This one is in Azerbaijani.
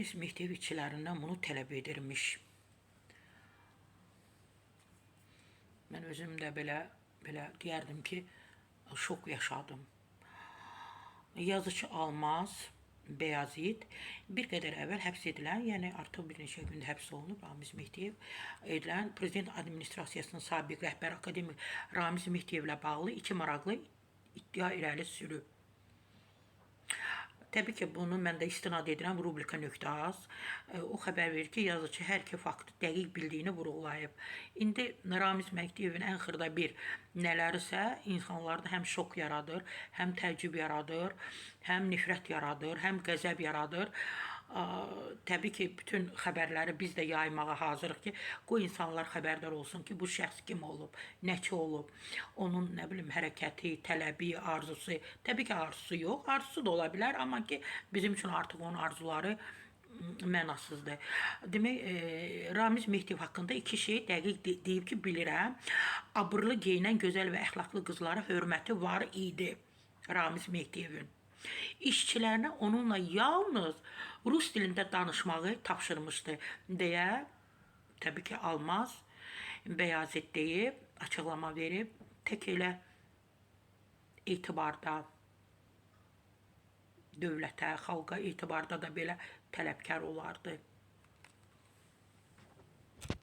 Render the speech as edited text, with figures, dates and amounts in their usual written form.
Ramiz Mehdiyev işçilərindən bunu tələb edirmiş. Mən özüm də belə deyərdim ki, şok yaşadım. Yazıçı Almaz Beyazid bir qədər əvvəl həbs edilən, yəni artıq bir neçə gündür həbs olunub Ramiz Mehdiyev edilən Prezident Administrasiyasının sabiq rəhbəri akademik Ramiz Mehdiyevlə bağlı iki maraqlı iddia irəli sürüb. Təbii ki, bunu mən də istinad edirəm rubrika.az. O xəbər verir ki, yazıçı hər iki faktı dəqiq bildiyini vurğulayıb. İndi Ramiz Mehdiyevin ən xırda bir nələrisə insanlarda həm şok yaradır, həm təəccüb yaradır, həm nifrət yaradır, həm qəzəb yaradır. Təbii ki, bütün xəbərləri biz də yaymağa hazırıq ki, qoy insanlar xəbərdar olsun ki, bu şəxs kim olub, nəçi olub, onun nə bilim hərəkəti, tələbi, arzusu, təbii ki, arzusu yox, arzusu da ola bilər, amma ki, bizim üçün artıq onun arzuları mənasızdır. Demək, Ramiz Mehdiyev haqqında iki şey dəqiq deyib ki, bilirəm. Abırlı geyinən gözəl və əxlaqlı qızlara hörməti var idi Ramiz Mehdiyevin. İşçilərinə onunla yalnız rus dilində danışmağı tapşırmışdı deyə təbii ki, Almaz Beyazid deyib, açıqlama verib, tək elə etibarda dövlətə, xalqa etibarda da belə tələbkar olardı.